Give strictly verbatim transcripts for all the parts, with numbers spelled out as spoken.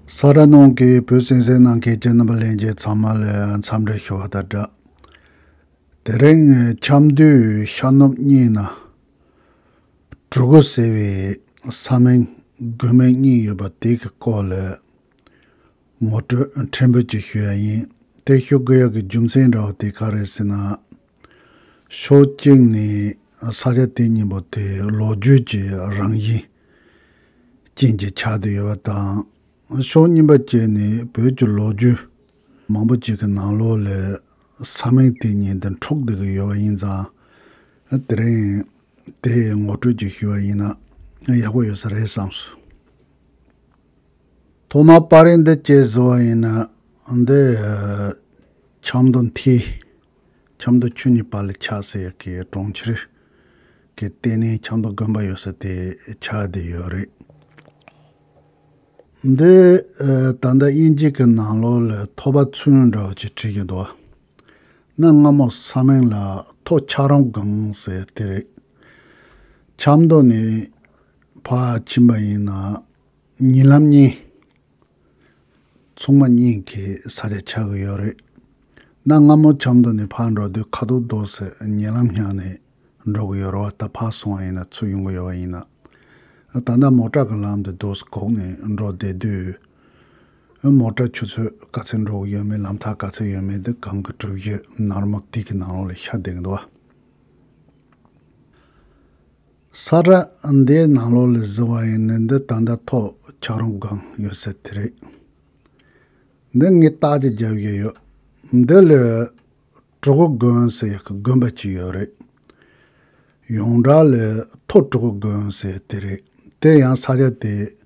ས་ར་ནང་གི་བོད་གསན་གཟིགས་གནང་མཁན་གྱི་རྣམ་པ་ལྷན་རྒྱས་ཚང་མ་ལ་འཚམས་འདྲི་ཞུ་བ་དང་སྦྲགས། དེ་རིང་ཆབ་མདོའི་ཤར་ནུབ་གཉིས་ན་གྲུ་གུ་ཟེར་བའི་ས་མིང་དགོན་མིང་གཉིས་ཡོད་པ་དེ་གི་སྐོར་ལ་ངོ་སྤྲོད་ཕྲན་བུ་ཅིག་ཞུ་ཡ་ཡིན། དེ་ཞུ་དགོས་ཡ་གི་རྒྱུ་མཚན་འདྲ་བོ་དེ་ག་རེ་ཟེར་ན། ཕྱོགས་གཅིག་ནས་ས་ཆ་དེ་གཉིས་པོ་དེ་ལོ་རྒྱུས་ཀྱི་རང་བཞིན་ཅན་གྱི་ཆགས་བསྡད་ཡོད་པ་དང་། ཕྱོགས་གཉིས་པ་བཅས་ནས་བོད་ཀྱི་ལོ་རྒྱུས་མང་པོ་ཅིག་གི་ནང་ལོགས་ལ་ས་མིང་དེ་གཉིས་འདི་འཁྲུག་བསྡད་ཀྱི་ཡོད་པ་ཡིན་ཙང་། དེ་རིང་དེ་ངོ་སྤྲོད་ཅིག་ཞུ་བ་ཡིན་ན་ཡག་པོ་ཡོད་ས་རེད་བསམས་སོང་། ཐོག་མར་པར་རིས་འདི་ཅིག་བཟོ་བ་ཡིན་ན། འདི་ཆབ་མདོ་མཐིལ། ཆབ་མདོ་ཆུ་གཉིས་བར་ལ་ཆགས་ཟེར་ཡ་གི་གྲོང་ཁྱེར་གྱི་ལྟེ་གནས་ཆབ་མདོ་དགོན་པ་ཡོད་ས་དེ་ཆགས་བསྡད་ཡོད་རེད། འདི་ད་ལྟ་དབྱིན་ཇི་གི་ནང་ལོགས་ལ་ཐོ་པ་ཚུན་འདྲ་བོ་ཅིག་བྲིས་ཀྱི་འདུག་ན་སྔ་མོ་ས་མིང་ལ་ཐོ་ཆགས་རོང་སྒང་ཟེར་དེ་རེད། ཆབ་མདོ་ནས་ཕར་ཕྱིན་པ་ཡིན་ན་ཉིན་ལམ་གཉིས། ཚང་མ་གཉིས་ཀྱི་ས་ཆ་ཆགས་ཀྱི་ཡོད་རེད། ན་སྔ་མོ་ཆབ་མདོ་ནས་ཕར་འགྲོ་དུས་ཁ་ཐུག་རྡོ་སེ་ཉེ་ལམ་བརྙ་ནས་འགྲོ་གི་ཡོད་རེད་བ། ད་ཕར་སོང་བ་ཡིན་ན་ཚུར་ཡོང་གི་ཡོད་པ་ཡིན་ན། ད་ལྟ་མོ་ཊ་གི་ལམ་དེ་རྡོ་སེ་གོག་ནས་འགྲོ་བསྡད་དུས། མོ་ཊ་ཆུ་ཚོད་ག་ཚོད་འགྲོ་གི་ཡོད་མེད་ལམ་ཐག་ག་ཚོད་ཡོད་མེད་དེ་གངས་ཀྱི་གྲུ་བཞི་ནར་མོ་དེ་གི་ནང་ལོགས་ལ་ཤར་བསྡད་ཀྱི་འདུག་བ། ས་ར་འདིའི་ནང་ལོགས་ལ་གཟིགས་པ་ཡིན་ན་འདི་ད་ལྟ་ཐོ་ཆགས་རོང་སྒང་ཡོད་ས་དེ་རེད། འདི་ངས་རྟགས་ཅིག་རྒྱབ་ཀྱི་ཡོད། འདི་ལ་གྲུ་གུ་དགོན་ཟེར་ཡག་གི་དགོན་པ་ཅིག་ཡོད་རེད། ཡོངས་གྲགས་ལ་ཐོ་གྲུ་གུ་དགོན་ཟེར་དེ་རེད། དེ་ཡང་ས་ཆ་དེ་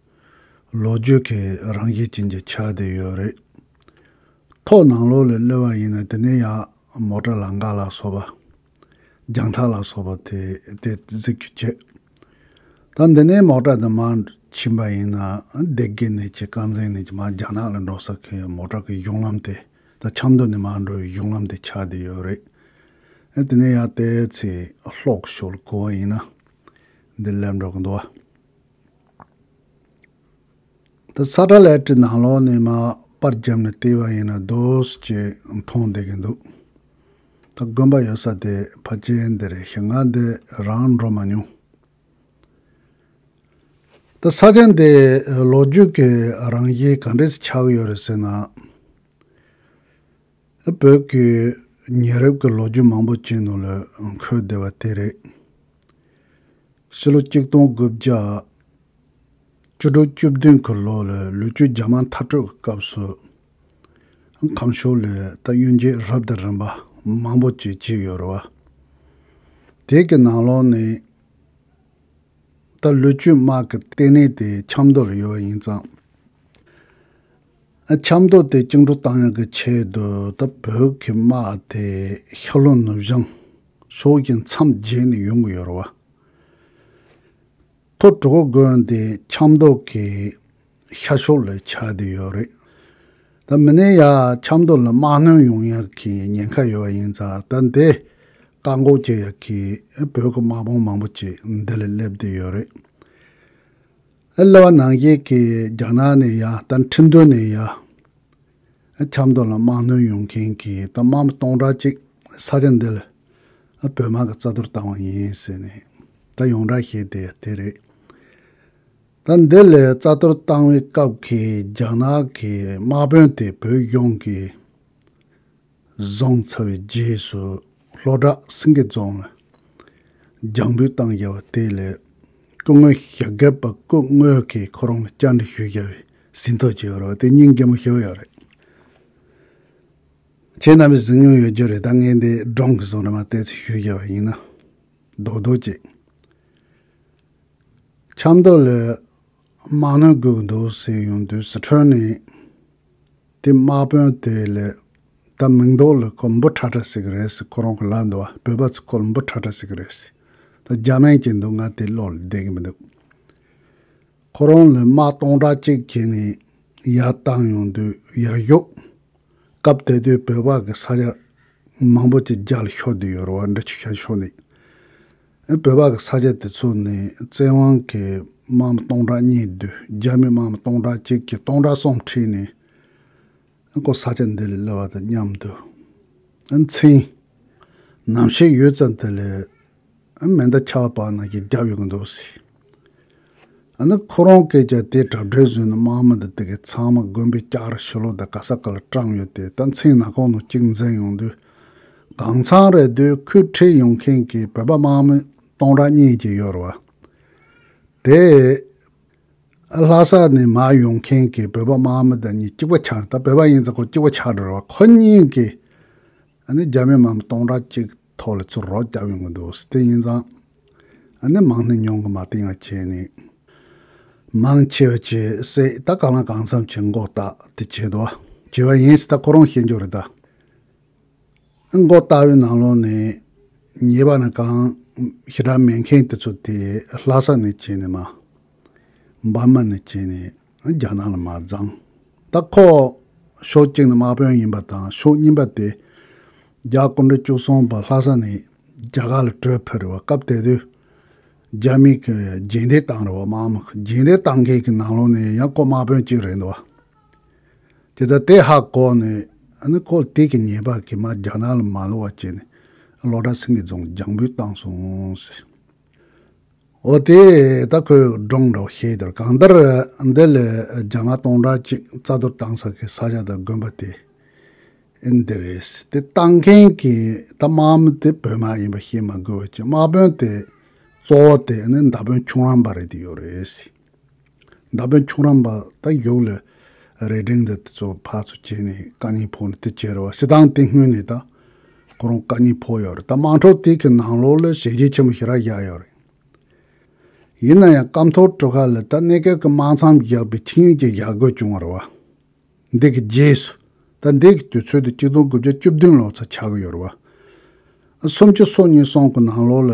ལོ་རྒྱུས་ཀྱི་རང་བཞིན་ཅན་གྱི་ཆགས་བསྡད་ཡོད་རེད། ཐོ་ནང་ལོགས་ལ་སླེབས་པ་ཡིན་ན་དེ་ནས་ཡང་མོ་ཊ་ལམ་ཁ་ལ་སོགས་པ། རྒྱང་ཐག་ལ་སོགས་པ་དེ་དེ་གཟིགས་རྒྱུ་བྱེད། ད་འདི་ནས་མོ་ཊ་དེ་མར་ཕྱིན་པ་ཡིན་ན་སྡེ་དགེ་ནས་ཀྱི་དཀར་མཛེས་ནས་ཀྱི་མར་རྒྱ་ནག་ལ་འགྲོ་ས་གི་མོ་ཊ་གི་གཞུང་ལམ་དེ། ད་ཆབ་མདོ་ནས་མར་འགྲོ་བའི་གཞུང་ལམ་དེ་ཆགས་བསྡད་ཡོད་རེད། ཨ་དེ་ནས་ཡང་ཏོག་ཙམ་ལྷོ་ཕྱོགས་ལ་གོ་བ་ཡིན་ན་འདི་སླེབས་འགྲོ་གི་འདུག་བ། ད་ས་ཊ་ལའི་ཊི་ནང་ལོགས་ནས་མར་པར་བརྒྱབ་ནས་བལྟས་པ་ཡིན་ན་རྡོ་སེ་ཅིག་མཐོང་བསྡད་ཀྱི་འདུག་ད་དགོན་པ་ཡོད་ས་དེ་ཕལ་ཆེར་འདི་རེད་ཤག་ང་འདི་རང་འགྲོ་མ་མྱོང་། ད་ས་ཆ་འདི་ལོ་རྒྱུས་ཀྱི་རང་བཞིན་ག་འདྲས་ཆགས་ཡོད་རེད་ཟེར་ན། བོད་ཀྱི་ཉེ་རབས་ཀྱི་ལོ་རྒྱུས་མང་པོ་ཅིག་ནང་ལ་འཁོད་བསྡད་པ་དེ་རེད། ཕྱི་ལོ་ཆིག་སྟོང་དགུ་བརྒྱ་བཅུ་དྲུག་བཅུ་བདུན་གྱི་ལོ་ལ་ལོ་རྒྱུས་རྒྱ་དམག་མཐར་སྐྲོད་ཀྱི་སྐབས་སུ། ཁམས་ཕྱོགས་ལ་ད་གཡུལ་འགྱེད་རབ་དང་རིམ་པ་མང་པོ་ཅིག་བྱས་ཡོད་རེད་བ། དེ་གི་ནང་ལོགས་ནས་ད་ལོ་རྒྱུས་དམག་གི་ལྟེ་གནས་དེ་ཆབ་མདོ་ལ་ཡོད་པ་ཡིན་ཙང་། ཆབ་མདོ་དེ་བཅིངས་འགྲོལ་བཏང་ཡག་གི་ཆེད་དུ་ད་བོད་ཀྱི་དམག་དེ་ཤར་ལྷོ་ནུབ་བྱང་ཕྱོགས་བཞི་མཚམས་བརྒྱད་ནས་ཡོང་གི་ཡོད་རེད་བ། ཐོ་གྲུ་གུ་དགོན་དེ་ཆབ་མདོ་གི་ཤར་ཕྱོགས་ལ་ཆགས་བསྡད་ཡོད་རེད། ད་མི་ནས་ཡ་ཆབ་མདོ་ལ་དམག་སྣོན་ཡོང་ཡག་གི་ཉེན་ཁ་ཡོད་པ་ཡིན་ཙང་ད་འདི་བཀག་འགོག་བྱེད་ཡག་གི་བོད་ཀྱི་དམག་དཔུང་མང་པོ་ཅིག་འདི་ལ་སླེབས་བསྡད་ཡོད་རེད། ཨ་སླེབས་པ་ནང་བཞིན་གྱི་རྒྱ་ནག་ནས་ཡ་ད་ཁྲིན་ཏུའུ་ནས་ཡ། ཨ་ཆབ་མདོ་ལ་དམག་སྣོན་ཡོང་མཁན་གྱི་ད་དམག་མི་སྟོང་ཕྲག་གཅིག་ས་ཆ་འདི་ལ་ཨ་བོད་དམག་གིས་རྩ་གཏོར་བཏང་བ་ཡིན་ཟེར་ནས་ད་ཡོངས་གྲགས་བཤད་བསྡད་ཡ་དེ་རེད། ད་འདི་ལ་རྩ་གཏོར་བཏང་བའི་སྐབས་ཀྱི་རྒྱ་ནག་གི་དམག་དཔོན་དེ་བོད་གཞུང་གིས་བཟུང་ཚར་བའི་རྗེས་སུ་ལྷོ་བྲག་སེང་གེ་རྫོང་ལ་རྒྱང་འབོད་བཏང་བཞག་པ་དེ་ལས་སྐུ་ངོ་ཞྭ་སྒབ་པ་སྐུ་དངོས་ཀྱིས་ཁོ་རང་ལ་བཅར་འདྲི་ཞུས་བཞག་པའི་ཟིན་ཐོ་ཅིག་ཡོད་རེད་བ། དེ་སྙིང་རྗེ་མོ་ཞེ་པོ་ཡོད་རེད། ཁྱེད་རྣམ་པས་གཟིགས་མྱོང་ཡོད་རྒྱུ་རེད། ད་ངས་འདི་སྒྲུང་གི་བཟོ་འདྲ་མ་ཏོག་ཙམ་ཞུས་བཞག་པ་ཡིན་ན། རྡོག་རྡོག་ཅིག་ཆབ་མདོ་ལ་དམག་སྣོན་དགོས་ཀྱི་འདུག་ཟེར་ཡོང་དུས་སི་ཁྲོན་ནས་དེ་དམག་དཔོན་དེ་ལ་ད་མིང་འདོགས་ལ་ཁོ་འབུ་ཁྲ་ཁྲ་ཟེར་གི་རེད་ཟེར། ཁོ་རང་གི་ལབ་འདུག་བ། བོད་པ་ཚོས་ཁོ་ལ་འབུ་ཁྲ་ཁྲ་ཟེར་གི་རེད་ཟེར། ད་རྒྱ་སྨན་གྱི་འདུག་ང་དེ་བློ་ལ་བསྡད་གི་མི་འདུག་ཁོ་རང་ལ་དམག་སྟོང་ཕྲག་གཅིག་བྱས་ནས་ཡར་བཏང་ཡོང་དུས་ཡར་ཞོག་སྐབས་དེ་དུས་བོད་པ་གི་ས་ཆ་མང་པོ་ཅིག་རྒྱ་ལ་ཤོར་བསྡད་ཡོད་རེད་བ། འབྲི་ཆུ་ཤར་ཕྱོགས་ནས། བོད་པ་གི་ས་ཆ་དེ་ཚོ་ནས་བཙན་དབང་གི་དམག་མི་སྟོང་ཕྲག་གཉིས་བསྡུས། རྒྱ་མི་དམག་མི་སྟོང་ཕྲག་གཅིག་གིས་སྟོང་ཕྲག་གསུམ་ཁྲིད་ནས། ཁོ་ས་ཆ་འདི་ལ་སླེབས་པ་དང་མཉམ་དུ། མཚན་ནམ་ཞིག་ཡོད་ཙམ་དེ་ལས་མེ་མདའ་ཆར་པ་ནང་བཞིན་བརྒྱབ་ཡོང་གི་འདུག་ཟེར། ཨ་ནི་ཁོ་རང་སྐད་ཆ་དེ་གྲ་སྒྲིག་བཟོས་ནས་དམག་མི་འདི་དེ་གའི་ཚང་མ་དགོན་པའི་ལྕགས་རི་ཕྱི་ལོགས་དང་ག་ས་ག་ལ་བཀྲམ་ཡོད་དེ། ད་མཚན་ནམ་གང་ནང་གཅིག་འཛིང་ཡོང་དུས། གང་ཚང་རེད་དུས་ཁོས་ཁྲིད་ཡོང་མཁན་གྱི་བོད་པ་དམག་མི་སྟོང་ཕྲག་གཉིས་ཅིག་ཡོད་རེད་བ། དེ། ལྷ་ས་ནས་མར་ཡོང་མཁན་གྱི་བོད་པ་དམག་མི་དང་གཉིས་གཅིག་པ་ཆགས། ད་བོད་པ་ཡིན་ཙང་ཁོ་གཅིག་པ་ཆགས་འགྲོ་རེད་བ། ཁོ་གཉིས་ཀྱིས་ཨ་ནི་རྒྱ་མི་དམག་མི་སྟོང་ཕྲག་གཅིག་ཐོག་ལ་ཚུར་རོགས་བརྒྱབ་ཡོང་གི་འདུག། དེ་ཡིན་ཙང་ཨ་ནི་མང་ནི་ཉུང་གི་མ་བསྟན་ཡ་བྱས་ནས། མང་ཆེ་བ་བྱས་སྲིད། ད་གང་ལ་གང་འཚམ་བྱས་མགོ་བཏགས་དེ་བྱས་འདུག་བ། བྱས་པ་ཡིན་སྲིད། ད་ཁོ་རང་ཤེས་རྒྱུ་རེད་ད། མགོ་བཏགས་པའི་ནང་ལོགས་ནས་ཉེས་པ་ནི་གང་ཞེ་དྲག་མེད་མཁན་དེ་ཚོ་དེ་ལྷ་ས་ནས་བྱས་ནས་མར། འབར་མ་ནས་བྱས་ནས་རྒྱ་ནག་ལ་མར་འཛིང་། ད་ཁོ་ཕྱོགས་གཅིག་ནས་དམག་དཔོན་ཡིན་པ་དང་ཕྱོགས་གཉིས་པ་དེ་བརྒྱ་དགུ་བཅུ་གསུམ་པ་ལྷ་ས་ནས་རྒྱ་གར་ལ་བྲོས་ཕེབས་རེད་བ། སྐབས་དེ་དུས་རྒྱ་མི་གིས་རྗེས་འདེད་བཏང་རེད་བ། དམག་མི་རྗེས་འདེད་བཏང་མཁན་གྱི་ནང་ལོགས་ནས་ཡང་ཁོ་དམག་དཔོན་གཅིག་རེད་འདུག་བ། དེ་ཚོ་དེ་ཧ་གོ་ནས་ཨ་ནི་ཁོ་དེ་གི་ཉེས་པ་གིས་མར་རྒྱ་ནག་ལ་མ་ལོག་པ་བྱས་ནས་སློབ་གྲྭ་སེང་གེ་རྫོང་རྒྱང་འབུད་བཏང་སོང་ཟེར། འོ་དེ་ད་ཁོས་སྒྲུང་འདྲ་བོ་བཤད་དེར། གང་ལྟར་འདི་ལ་རྒྱ་དམག་སྟོང་ཕྲག་གཅིག་རྩ་གཏོར་བཏང་ས་གི་ས་ཆ་དང་དགོན་པ་དེ་འདི་རེད། དེ་བཏང་མཁན་གྱི་ད་དམག་མི་དེ་བོད་དམག་ཡིན་པ་ཤེས་མ་དགོས་པ་བྱས། དམག་དཔོན་དེ་གཙོ་བོ་དེ་ནི་མདའ་དཔོན་ཁྱུང་རམ་པ་རེད་དེ་ཡོད་རེད། མདའ་དཔོན་ཁྱུང་རམ་པ་ད་གཞུག་ལ་རྭ་སྒྲེང་དེ་ཚོ་ཕར་ཚུར་བྱས་ནས་བཀའ་རྙིང་ཕོག་ནས་དེ་བྱས་རེད་བ། སྤྱིར་བཏང་དེ་སྔོན་ནས་ད་ཁོ་རང་བཀའ་རྙིང་ཕོག་ཡོད་རེད། ད་དམག་འཁྲུག་དེ་གི་ནང་ལོགས་ལ་ཞེ་གྱས་ཆེན་པོ་ཞེ་དྲག་བཞག་ཡོད་རེད། ཡིན་ན་ཡང་སྐམ་ཐོག་གྲུ་ཁ་ལ་ད་གནས་སྐབས་ཀྱི་དམག་མཚམས་བཞག་པའི་ཆིངས་ཡིག་ཅིག་བཞག་དགོས་བྱུང་བ་རེད་བ། འདི་གི་རྗེས་སུ། ད་འདི་གི་དུས་ཚོད་དེ་གཅིག་སྟོང་དགུ་བརྒྱ་བཅུ་བདུན་ལོ་ཙམ་ཆགས་ཀྱི་ཡོད་རེད་བ། སུམ་ཅུ་སོ་གཉིས་སོང་གི་ནང་ལོགས་ལ།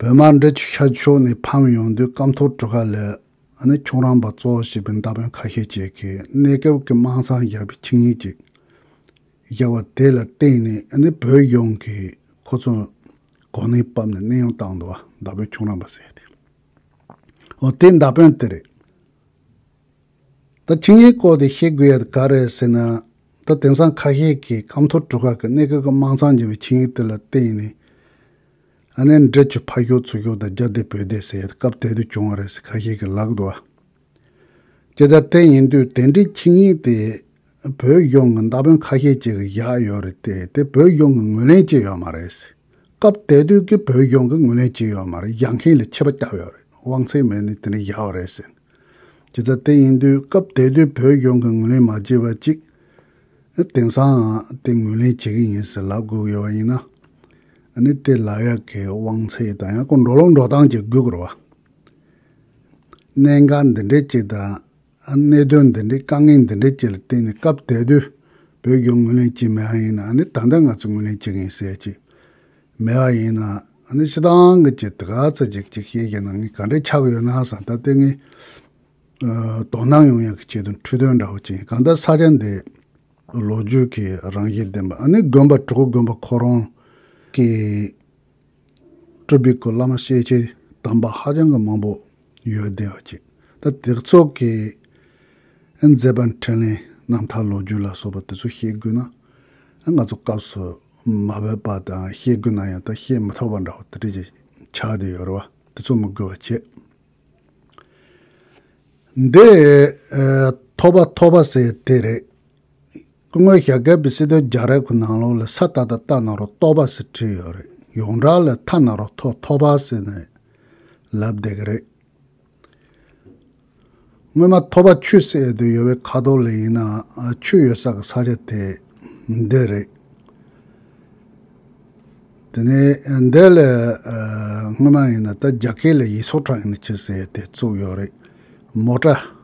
བོད་དམག་འབྲི་ཆུ་ཤར་ཕྱོགས་ནས་འཕམ་ཡོང་དུས་སྐམ་ཐོག་གྲུ་ཁ་ལ་ཨ་ནི་ཁྱུང་རམ་པ་གཙོ་བོ་བྱས་པའི་མདའ་དཔོན་ཁ་ཤས་ཅིག་གིས་གནས་སྐབས་ཀྱི་དམག་མཚམས་བཞག་པའི་ཆིངས་ཡིག་ཅིག་བཞག་པ་དེ་ལ་བརྟེན་ནས་ཨ་ནི་བོད་གཞུང་གིས་ཁོ་ཚོ་གོ་གནས་བབས་ནས་གནས་དབྱུང་བཏང་འདུག་བ། མདའ་དཔོན་ཁྱུང་རམ་པ་ཟེར་ཏེ། འོ་དེ་མདའ་དཔོན་དེ་རེད། ད་ཆིངས་ཡིག་སྐོར་དེ་ཤེས་དགོས་ཡ་དེ་ག་རེ་ཟེར་ན། ད་དེང་སང་ཁ་ཤས་ཀྱིས་སྐམ་ཐོག་གྲུ་ཁ་གི་གནས་སྐབས་ཀྱི་དམག་མཚམས་བཞག་པའི་ཆིངས་ཡིག་དེ་ལ་བརྟེན་ནས་ཨ་ནི་འབྲི་ཆུ་ཕར་ཤོར་ཚུར་ཤོར་དང་རྒྱ་སྡེ་བོད་སྡེ་ཟེར་ཡ་དེ་སྐབས་དེ་དུས་བྱུང་བ་རེད་ཟེར་ཁ་ཤས་ཀྱིས་ལབ་འདུག་བ། དེ་ལྟར་དེ་ཡིན་དུས་དེ་འདྲའི་ཆིངས་ཡིག་དེ་བོད་གཞུང་གི་མདའ་དཔོན་ཁ་ཤས་ཅིག་གིས་བཞག་ཡོད་རེད་དེ། དེ་བོད་གཞུང་གིས་ངོས་ལེན་བྱས་ཡོད་མ་རེད། སྐབས་དེ་དུས་ཀྱི་བོད་གཞུང་གིས་ངོས་ལེན་བྱས་ཡོད་མ་རེད། བཞག་མཁན་ལ་ཆད་པ་བཅག་ཡོད་རེད། དབང་ཚད་མེད་ནས་དེ་འདྲ་བཞག་པ་རེད་ཟེར། དེ་ལྟར་དེ་ཡིན་དུས་སྐབས་དེ་དུས་བོད་གཞུང་གིས་ངོས་ལེན་མ་བྱས་པ་ཅིག་དེང་སང་དེ་ངོས་ལེན་བྱེད་ཀྱི་ཡིན་ཟེར་ལབ་དགོས་ཡོད་པ་ཡིན་ན། ཨ་ནི་དེ་ལབ་ཡག་གི་དབང་ཚད་དང་ཡང་ཁོ་འགྲོ་ལུགས་འགྲོ་སྟངས་ཀྱི་དགོས་ཀྱི་རེད་བ། གནད་འགག་འདི་འདྲའི་ཅིག་དང་། གནད་དོན་འདི་འདྲའི་དཀའ་ངལ་འདི་འདྲའི་ཅིག་ལ་བརྟེན་ནས་སྐབས་དེ་དུས་བོད་གཞུང་ངོས་ལེན་བྱས་མེད་པ་ཡིན་ན། ཨ་ནི་ད་ལྟ་ང་ཚོ་ངོས་ལེན་བྱེད་ཀྱི་ཡིན་ཟེར་ཅིག་མེད་པ་ཡིན་ན། ཨ་ནི་སྤྱིར་བཏང་གི་ཅིག་དེ་ག་ཚོད་ཅིག་ཅིག་བཤད་ཀྱི་ན་ངས་ག་འདྲས་ཆགས་ཀྱི་ཡོད་ན་བསམ། ད་ལྟ་ངས་དོ་སྣང་ཡོང་ཡག་གི་ཆེད་དུ་འཕྲོས་དོན་འདྲ་བོ་ཅིག་ཡིན། གང་ལྟར་ས་ཆ་འདི་ལོ་རྒྱུས་ཀྱི་རང་བཞིན་ལྡན་པ། ཨ་ནི་དགོན་པ་གྲུ་ཁ་དགོན་པ་ཁོ་རང་གི་སྤྲུལ་པའི་སྐུ་བླ་མ་ཤེས་བྱའི་དམ་པ་ཧ་ཅང་གི་མང་པོ་ཡོད་བསྡད་པ་ཅིག་ད་དེ་ཚོ་གི་མཛད་པ་འཕྲིན་ལས་རྣམ་ཐར་ལོ་རྒྱུས་ལ་སོགས་པ་དེ་ཚོ་ཤེས་དགོས་ན། ང་ཚོ་སྐབས་སུ་མ་བབས་པ་དང་། ཤེས་དགོས་ན་ཡང་ད་ཤེས་མི་ཐུབ་པ་འདྲ་བོ་དེ་འདྲ་ཅིག་ཆགས་བསྡད་ཡོད་རེད་བ། དེ་ཚོ་མི་དགོས་པ་བྱེད། འདི། ཨ། ཐོ་པ་ཐོ་པ་ཟེར་དེ་རེད། སྐུ་ངོ་ཞྭ་སྒབ་པའི་སི་ཏུ་རྒྱལ་རབས་ཀྱི་ནང་ལོགས་ལ་ས་ཏ་བཏགས་སྟ་ན་རོ་སྟོ་པ་ཟེར་བྲིས་ཡོད་རེད། ཡོངས་གྲགས་ལ་ཐ་ན་རོ་ཐོ། ཐོ་པ་ཟེར་ནས་ལབ་བསྡད་ཀྱི་རེད། སྔོན་མ་ཐོ་པ་ཆུ་ཟེར་དུ་ཡོད་པའི་ཁ་ཐོག་ལ་ཡིན་ན་ཆུ་ཡོད་ས་གི་ས་ཆ་དེ་འདི་རེད། དེ་ནས་འདི་ལ་ཨ་སྔོན་མ་ཡིན་ན་ད་རྒྱ་སྐད་ལ་ཡི་སོ་ཁྲ་ཡིན་ཆུ་ཟེར་དེ་བཙུགས་ཡོད་རེད། མོ་ཊ་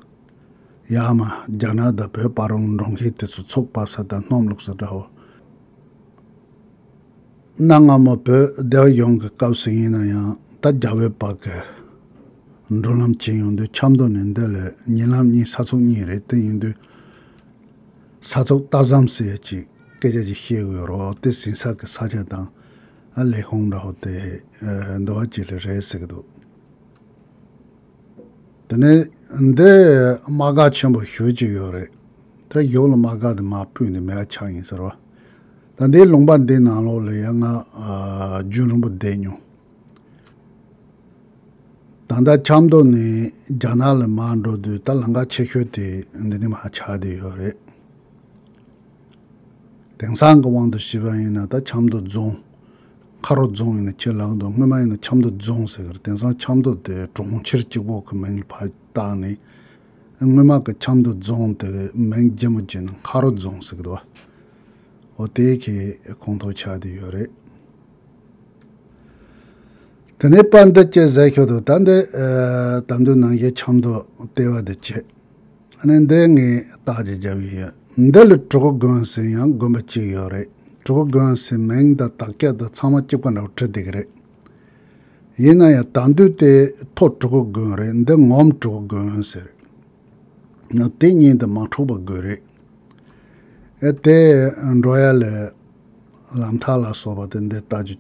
ཡར་མར་རྒྱ་ནག་དང་བོད་བར་རུ་འགྲོ་མཁན་དེ་ཚོ་ཚུགས་ཕབ་ས་དང་སྣུམ་བླུགས་ས་འདྲ་བོ། གནའ་སྔ་མོ་བོད་སྡེ་པ་གཞུང་གི་སྐབས་སུ་ཡིན་ན་ཡང་ད་རྒྱ་བོད་བར་གྱི་འགྲོ་ལམ་བྱེད་ཡོང་དུས་ཆབ་མདོ་ནས་འདི་ལ་ཉེ་ལམ་གཉིས་ས་ཚུགས་གཉིས་རེད། དེ་ཡིན་དུས་ས་ཚུགས་རྟ་ཟམ་ཟེར་ཅིག་སྐད་ཆ་ཅིག་བཤད་ཀྱི་ཡོད་རེད། དེ་ཟིན་ས་གི་ས་ཆ་དང་ ཨ་ལས་ཁུངས་འདྲ་བོ་དེ་འདི་བ་ཅིག་ལ་རེད་ཟེར་གི་འདུག་དེ་ནས་འདི་དམག་སྒར་ཆེན་པོ་ཞེ་པོ་ཅིག་ཡོད་རེད། ད་ཡོག་ལ་དམག་སྒར་དེ་མར་ཕུད་ནས་མེད་པ་ཆགས་ཡིན་ཟེར་བ། ད་འདིའི་ལུང་པ་འདི་ནང་ལོགས་ལ་ཡང་ང་རྒྱུན་རིང་པོ་བསྡད་མྱོང་། ད་ལྟ་ཆབ་མདོ་ནས་རྒྱ་ནག་ལ་མར་འགྲོ་དུས་ད་ལམ་ཁ་ཆེ་ཤོས་དེ་འདི་ནས་མར་ཆགས་བསྡད་ཡོད་རེད། དེང་སང་གི་དབང་དུ་བྱས་པ་ཡིན་ན་ད་ཆབ་མདོ་རྫོང་། མཁར་རོ་རྫོང་ཡིན་ན་ཅི་ལབ་འདུག་སྔོན་མ་ཡིན་ན་ཆབ་མདོ་རྫོང་ཟེར་གི་རེད། དེང་སང་ཆབ་མདོ་དེ་གྲོང་ཁྱེར་གཅིག་པོ་གི་མིང་ལ་ཕར་བཏགས་ནས། སྔོན་མ་གི་ཆབ་མདོ་རྫོང་དེ་མིང་རྒྱུན་མི་བརྗེས་ནས་མཁར་རོ་རྫོང་ཟེར་གི་འདུག་འོ་དེ་གི་ཁོངས་གཏོགས་ཆགས་བསྡད་ཡོད་རེད། དེ་ནས་པར་འདི་སྐྱེལ་ཟེར་ཤོག་འདུག་ད་འདི་ཨ་དམ་འདུས་ནང་བཞིན་ཆབ་མདོ་ལྟེ་བ་འདི་བྱས། ཨ་ནི་འདི་ངས་རྟགས་ཅིག་བརྒྱབ་ཡོད། འདི་ལ་གྲུ་གུ་དགོན་ཟེར་ཡང་དགོན་པ་གཅིག་ཡོད་རེད། གྲུ་གུ་དགོན་ཟེར་མིང་དང་དག་ཆ་དང་ཚང་མ་གཅིག་པ་འདྲ་བོ་བྲིས་བསྡད་ཀྱི་རེད། ཡིན་ན་ཡང་དམ་འདུས་དེ་མཐོ་གྲུ་གུ་དགོན་རེད། འདི་ངོམ་གྲུ་གུ་དགོན་ཟེར། དེ་གཉིས་དེ་མ་འཁྲུགས་པ་དགོས་རེད། ཨེ་དེ་འགྲོ་ཡ་ལ་ལམ་ཐག་ལ་སོགས་པ་དེ་འདི་ལྟ་རྒྱུ་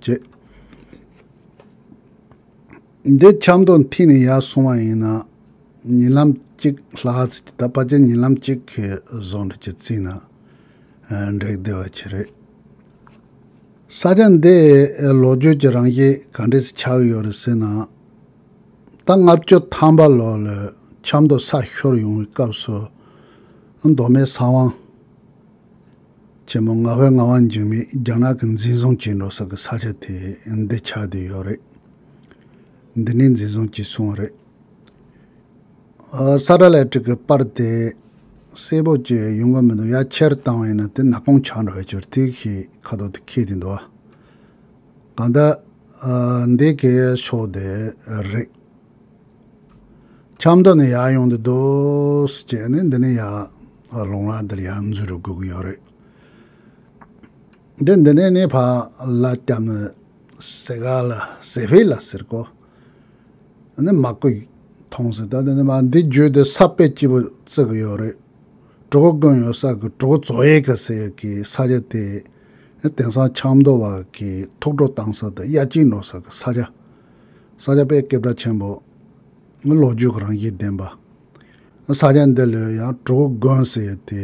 བྱེད། འདི་ཆབ་མདོ་མཐིལ་ནས་ཡར་སོང་བ་ཡིན་ན་ཉིན་ལམ་གཅིག་ལྷག་ཙམ་གྱི་ད་ཕལ་ཆེར་ཉིན་ལམ་གཅིག་གི་བཟོ་འདྲ་ཅིག་བརྩིས་ན་འགྲིག་བསྡད་པ་ཅིག་རེད། ས་ཆ་འདི་ལོ་རྒྱུས་ཀྱི་རང་བཞིན་ག་འདྲས་སེ་ཆགས་ཡོད་རེད་ཟེར་ན། ད་ལྔ་བཅུ་ཐམ་པ་ལོ་ལ་ཆབ་མདོ་ས་ཤོར་ཡོང་བའི་སྐབས་སུ་མདོ་སྨད་ས་དབང་ཆེན་མོ་ང་ཕོད་ངག་དབང་འཇིགས་མེད་རྒྱ་ནག་གིས་འཛིན་བཟུང་བྱས་འགྲོ་ས་གི་ས་ཆ་དེ་འདི་ཆགས་བསྡད་ཡོད་རེད། འདི་ནས་འཛིན་བཟུང་བྱས་སོང་བ་རེད། ཨ་ས་ཁྲ་ལས་ཀྲིག་གི་པར་དེ་གསལ་པོ་ཅིག་ཡོང་གི་མི་འདུག་ཡར་ཆེར་བཏང་བ་ཡིན་ན་དེ་ནག་ཁུང་ཆགས་འགྲོ་བའི་ཕྱིར་དེ་ཞིག་ཁ་ཐོག་ཏུ་འཁྱེར་བསྡད་འདུག་གང་ལྟར་ཨ་འདི་གའི་ཕྱོགས་དེ་རེད། ཆབ་མདོ་ནས་ཡར་ཡོང་དུས་རྡོ་སི་བྱས་ནས་འདི་ནས་ཡར་ལུང་ལ་འདིར་ཡར་འཛུལ་རུ་དགོས་ཀྱི་ཡོད་རེད། འདི་འདི་ནས་ནི་ཕར་ལ་བརྒྱབ་ནས་སེ་ག་ལ་སེ་ཧྥེ་ལ་ཟེར་གོ་ནི་མ་ཀུ་མཐོང་ཟེར། ད་འདི་ནི་མ་འདི་བརྒྱུད་དེ་ས་དཔེ་སྐྱིད་པོ་བརྩི་གི་ཡོད་རེད། གྲུ་གུ་དགོན་ཡོད་ས་གི་གྲུ་གུ་རྫོགས་ཡས་གི་ཟེར་ཡས་གི་ས་ཆ་དེ་དེང་སང་ཆབ་མདོ་བ་གི་ཐུགས་སྤྲོ་བཏང་ས་དང་དབྱར་སྐྱིད་འགྲོ་ས་གི་ས་ཆ། ས་ཆ་དཔེ་སྐད་གྲགས་ཆེན་པོ། ལོ་རྒྱུས་ཀྱི་རང་བཞིན་ལྡན་པ། ས་ཆ་འདི་ལ་ཡང་གྲུ་གུ་དགོན་ཟེར་ཡས་དེ།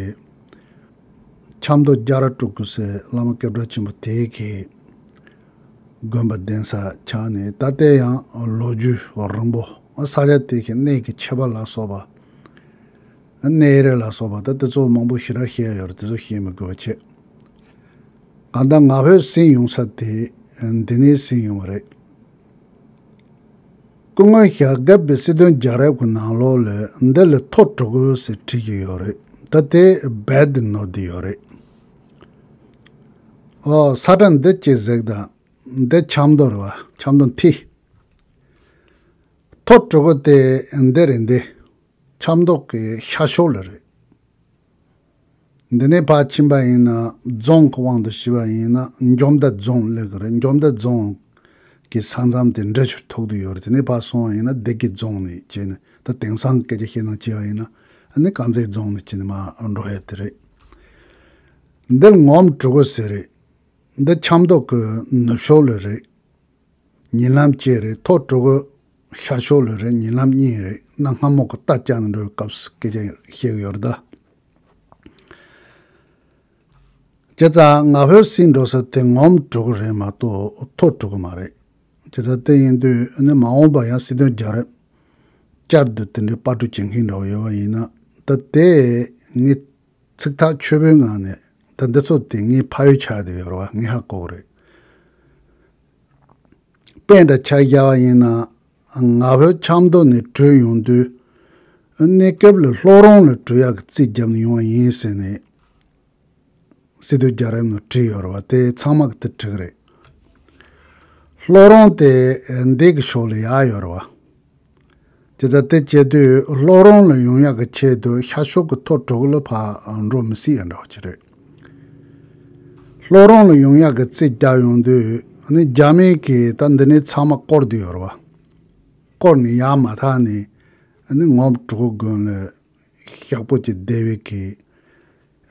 ཆབ་མདོ་རྒྱ་ར་སྤྲུལ་སྐུ་ཟེར་བླ་མ་སྐད་གྲགས་ཆེན་པོ་དེ་གི་དགོན་པ་གདན་ས་ཆགས་ནས་ད་ལྟའི་ཡང་ལོ་རྒྱུས་རིང་པོ་ས་ཆ་དེ་གི་གནས་ཀྱི་ཁྱད་པར་ལ་སོགས་པ། གནས་རི་ལ་སོགས་པ་ད་དེ་ཚོ་མང་པོ་ཞེ་དྲག་བཤད་ཡོད་རེད། དེ་ཚོ་བཤད་མི་དགོས་པ་བྱས། གང་ལྟར་ང་ཕོད་ཟིན་ཡོང་ས་དེ་འདི་ནས་ཟིན་ཡོང་བ་རེད། སྐུ་ངོ་ཞྭ་སྒབ་པའི་སྲིད་དོན་རྒྱལ་རབས་ཀྱི་ནང་ལོགས་ལ་འདི་ལ་མཐོ་གྲུ་གུ་ཟེར་བྲིས་ཀྱི་ཡོད་རེད། ད་དེ་རྦད་དེ་ནོར་བསྡད་ཡོད་རེད། ཨོ་ས་ཁྲ་འདི་ཅི་ཟིག་དང་འདི་ཆབ་མདོ་རེད་བ། ཆབ་མདོ་མཐིལ། མཐོ་གྲུ་གུ་དེ་འདི་རེད། འདི་ཆབ་མདོ་གི་ཤར་ཕྱོགས་ལ་རེད། འདི་ནས་ཕར་ཕྱིན་པ་ཡིན་ན་རྫོང་གི་དབང་དུ་བྱས་པ་ཡིན་ན་འཇོ་མདའ་རྫོང་སླེབས་ཀྱི་རེད། འཇོ་མདའ་རྫོང་གི་ས་མཚམས་དེ་འབྲི་ཆུར་ཐུག་བསྡད་ཡོད་རེད། དེ་ནས་ཕར་སོང་བ་ཡིན་ན་སྡེ་དགེ་རྫོང་ནས་བྱས་ནས་ད་དེང་སང་སྐད་ཆ་བཤད་སྟངས་བྱས་པ་ཡིན་ན་ཨ་ནི་དཀར་མཛེས་རྫོང་ནས་བྱས་ནས་མར་འགྲོ་ཡ་དེ་རེད། འདི་ངོམ་གྲུ་གུ་ཟེར་རེད། འདི་ཆབ་མདོ་གི་ནུབ་ཕྱོགས་ལ་རེད། ཉིན་ལམ་གཅིག་རེད། མཐོ་གྲུ་གུ་ཤར་ཕྱོགས་ལ་རེད། ཉིན་ལམ་གཉིས་རེད། གནའ་སྔ་མོ་གི་རྟ་བཅག་ནས་འགྲོ་བའི་སྐབས་སུ་སྐད་ཆ་བཤད་གི་ཡོད་རེད་ད། བྱས་ཙང་ང་ཕོད་ཟིན་འགྲོ་ས་དེ་ངོམ་གྲུ་གུ་རེད་མ་གཏོགས་མཐོ་གྲུ་གུ་མ་རེད། བྱས་ཙང་དེ་ཡིན་དུས་ནི་མ་འོངས་པ་ཡང་སྲིད་དོན་རྒྱལ་རབས་བསྐྱར་དུ་དེ་འདྲའི་དཔར་སྐྲུན་བྱེད་མཁན་འདྲ་བོ་ཡོད་པ་ཡིན་ན་ད་དེ་ངས་ཚིག་ཐག་ཆོད་པོའི་ངང་ནས་ད་འདི་ཚོ་དེ་ངའི་ཕ་ཡུལ་ཆགས་བསྡད་ཡོད་རེད་བ། ངས་ཧ་གོ་གི་རེད། དཔེ་འདྲ་ཆ་བཞག་པ་ཡིན་ན། ང་ཕོད་ཆབ་མདོ་ནས་བྲོས་ཡོང་དུས། གནས་སྐབས་ལ་ལྷོ་རོང་ལ་བྲོས་ཡག་གི་རྩིས་བརྒྱབ་ནས་ཡོང་བ་ཡིན་ཟེར་ནས། སྲིད་དོན་རྒྱལ་རབས་ནང་བྲིས་ཡོད་རེད་བ། དེ་ཚང་མ་གི་དེ་འགྲིག་རེད། ལྷོ་རོང་དེ་འདི་གི་ཕྱོགས་ལ་ཡར་ཡོད་རེད་བ། བྱས་ཙང་དེ་བྱེད་དུས་ལྷོ་རོང་ལ་ཡོང་ཡག་གི་ཆེད་དུ་ཤར་ཕྱོགས་ཀྱི་མཐོ་གྲུ་གུ་ལ་ཕར་འགྲོ་མི་སྲིད་ཡ་འདྲ་བ་ཅིག་རེད། ལྷོ་རོང་ལ་ཡོང་ཡག་གི་རྩིས་བརྒྱབ་ཡོང་དུས་ནི་རྒྱ་མི་གིས་ད་འདི་ནས་ཚང་མ་བསྐོར་བསྡད་ཡོད་རེད་བ། བསྐོར་ནས་ཡར་མ་ཐག་ནས་ནི་ངོམ་གྲུ་གུ་དགོན་ལ་ཞག་པོ་ཅིག་བསྡད་པའི་གི་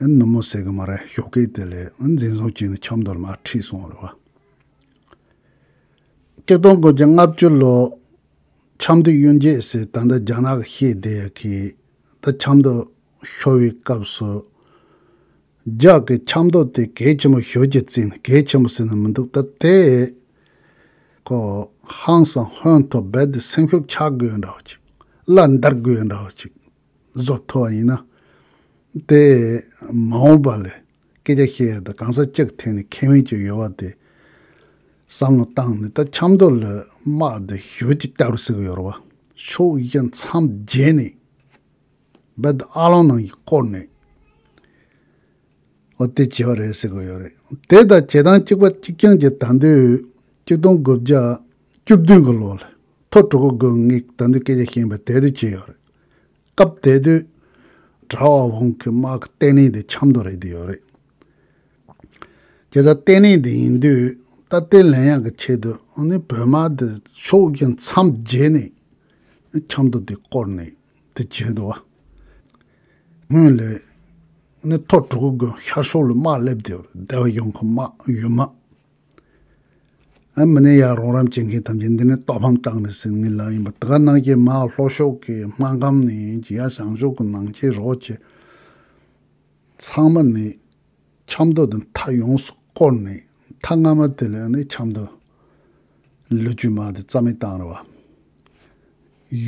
ནུབ་མོ་ཟེར་གི་མ་རེད། ཞོགས་ཀས་དེ་ལས་འཛིན་བཟུང་བྱས་ནས་ཆབ་མདོ་ལ་མར་ཁྲིད་སོང་བ་རེད་བ། ཆིག་སྟོང་དགུ་བརྒྱ་ལྔ་བཅུ་ལོ་ཆབ་མདོའི་གཡུལ་འགྱེད་ཟེར། ད་ལྟ་རྒྱ་ནག་གི་བཤད་བསྡད་ཡ་གི། ད་ཆབ་མདོ་ཤོར་བའི་སྐབས་སུ་རྒྱ་གི་ཆབ་མདོ་དེ་གལ་ཆེན་པོ་ཞེ་པོ་ཅིག་བརྩིས་ནས། གལ་ཆེན་པོ་ཟེར་ན་མི་འདུག་ད་དེ་ཁོ་ཧང་སང་ཧོན་ཐོ་རྦད་དེ་སེམས་ཤུགས་ཆག་དགོས་འདྲ་བོ་ཅིག་བླ་འདར་དགོས་འདྲ་བོ་ཅིག་བཟོ་ཐུབ་པ་ཡིན་ན། དེ་མ་འོངས་པ་ལ་སྐད་ཆ་བཤད་ཡ་དང་གང་ཟག་གཅིག་ཐད་ནས་ཁེ་ཕན་ཅིག་ཡོད་པ་དེ་བསམ་བློ་བཏང་ནས། ད་ཆབ་མདོ་ལ་དམག་དེ་ཞེ་པོ་ཅིག་བརྒྱབ་རེད་ཟེར་གི་ཡོད་རེད་བ། ཕྱོགས་བཞི་མཚམས་བརྒྱད་ནས་རྦད་དེ་ཨ་ལོང་ནང་གི་བསྐོར་ནས། འོ་དེ་བྱས་པ་རེད་ཟེར་གི་ཡོད་རེད། དེ་དང་བྱེད་སྟངས་གཅིག་པ་གཅིག་རྐྱང་གཅིག་ད་ལྟའི་ཆིག་སྟོང་དགུ་བརྒྱ་བཅུ་བདུན་གི་ལོ་ལ་ཐོ་གྲུ་གུ་དགོན་ངས་ད་ལྟའི་སྐད་ཆ་བཤད་པ་དེ་དུས་བྱས་ཡོད་རེད། སྐབས་དེ་དུས་གྲྭ་པ་བོང་གི་དམག་གི་ལྟེ་གནས་དེ་ཆབ་མདོ་རེད་དེ་ཡོད་རེད། བྱས་ཙང་ལྟེ་གནས་དེ་ཡིན་དུས་ད་ལྟའི་ལེན་ཡག་གི་ཆེད་དུ་ཨ་ནི་བོད་དམག་དེ་ཕྱོགས་བཞི་མཚམས་བརྒྱད་ནས་ཆབ་མདོ་དེ་བསྐོར་ནས་དེ་བྱས་འདུག་བ། སྔོན་ལ་ནི་ཐོ་གྲུ་གུ་དགོན་ཤར་ཕྱོགས་ལ་དམག་སླེབས་བསྡད་ཡོད་རེད། སྡེ་པ་གཞུང་གི་དམག་ཡུལ་དམག་ཨ་མི་ནི་ཡ་རོགས་རམ་བྱེད་མཁན་ཐམས་ཅད་འདི་ནས་ལྟོ་ཕམ་བཏང་ནས་ཟིན་ངེས་ལ་ཡིན་པ། དེ་ག་ནང་བཞིན་མར་ལྷོ་ཕྱོགས་ཀྱི་སྨར་ཁམས་ནས་ཡིན་གྱི་ཡ་བྱང་ཕྱོགས་ཀྱི་ནང་ཆེན་རོགས་ཀྱི་ཚང་མ་ནི་ཆབ་མདོ་དེ་མཐའ་ཡོངས་སུ་བསྐོར་ནས། མཐའ་སྔ་མ་དེ་ལ་ནི་ཆབ་མདོ་ལོ་རྒྱུས་དམག་དེ་རྩ་མེད་བཏང་རེད་བ།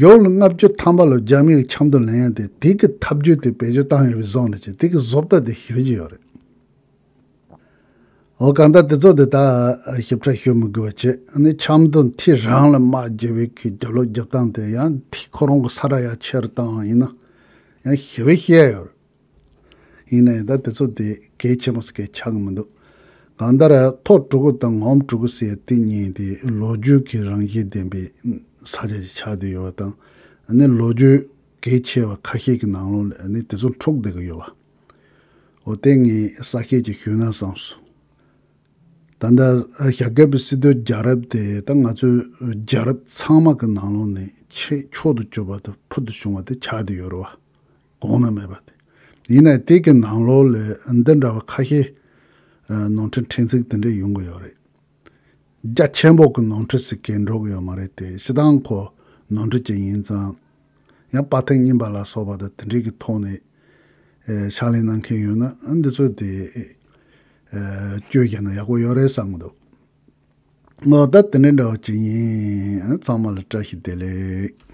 ཡོ་ལ་ལྔ་བཅུ་ཐམ་པ་ལོ་རྒྱ་མིའི་ཆབ་མདོ་ལེན་ཡ་དེ་དེ་གི་ཐབས་ཇུས་དེ་བེད་སྤྱོད་བཏང་ཡོད་པའི་བཟོ་འདྲ་ཅིག་དེ་གི་བཟོ་ལྟ་དེ་ཞེ་པོ་ཅིག་ཡོད་རེད། འོ་གང་ལྟར་དེ་ཚོ་དེ་ད་ཞིབ་ཕྲ་ཞུ་མི་དགོས་པ་བྱས། ཨ་ནི་ཆབ་མདོ་མཐའི་རང་ལ་དམག་རྒྱག་པའི་གི་རྒྱབ་ལོག་རྒྱག་སྟངས་དེ་ཡང་མཐའི་ཁོ་རང་གི་ས་ར་ཡ་ཆེ་རུ་བཏང་བ་ཡིན་ན་ཡང་ཞེ་པོ་ཤེས་ཡ་ཡོད་རེད། ཡིན་ན་ཡང་ད་དེ་ཚོ་དེ་གལ་ཆེན་པོ་ཟེར་གལ་ཆགས་ཀྱི་མི་འདུག་གང་ལྟར་ཐོ་གྲུ་གུ་དང་ངོམ་གྲུ་གུ་ཟེར་དེ་གཉིས་དེ་ལོ་རྒྱུས་ཀྱི་རང་བཞིན་ལྡན་པའི་ས་ཆ་ཞིག་ཆགས་བསྡད་ཡོད་པ་དང་། ཨ་ནི་ལོ་རྒྱུས་གལ་ཆེ་བ་ཁ་ཤས་ཀྱི་ནང་ལོགས་ལ་ཨ་ནི་དེ་ཚོ་འཁྲུག་བསྡད་ཀྱི་ཡོད་པ། འོ་དེ་ངས་གསལ་བཤད་ཅིག་ཞུས་ན་བསམས་སོང་། ད་ལྟ་ཞྭ་སྒབ་པའི་སྲིད་དོན་རྒྱལ་རབས་དེ་ད་ང་ཚོའི་རྒྱལ་རབས་ཚང་མ་གི་ནང་ལོགས་ནས་ཆེས་མཆོག་ཏུ་གྱུར་པ་དང་ཕུལ་དུ་བྱུང་བ་དེ་ཆགས་བསྡད་ཡོད་རེད་བ། གོང་ན་མེད་པ་དེ། ཡིན་ནའི་དེ་གི་ནང་ལོགས་ལ་འདི་འདྲ་བ་ཁ་ཤས་ནོར་འཁྲུལ་ཕྲན་ཚེགས་དེ་འདྲ་ཡོང་གི་ཡོད་རེད། རྒྱ་ཆེན་པོ་གི་ནོར་འཁྲུལ་ཟེར་གྱི་འགྲོ་གི་ཡོད་མ་རེད་དེ། སྤྱིར་བཏང་ཁོ་ནོར་འཁྲུལ་ཅིག་ཡིན་ཙང་། ཡང་པར་ཐེངས་གཉིས་པ་ལ་སོགས་པ་དང་དེ་འདྲའི་གི་ཐོག་ནས་ཨེ་ཕྱག་ལས་གནང་མཁན་ཡོད་ན། ཨ་འདི་ཚོ་དེ་ཨེ་བཅོས་བྱས་ན་ཡག་པོ་ཡོད་རེད་བསམ་གི་འདུག་འོ་ད་དེ་འདྲ་འདྲ་བོ་ཅིག་ཡིན། ཨ་ཚང་མ་ལ་བཀྲ་ཤིས་བདེ་ལེགས།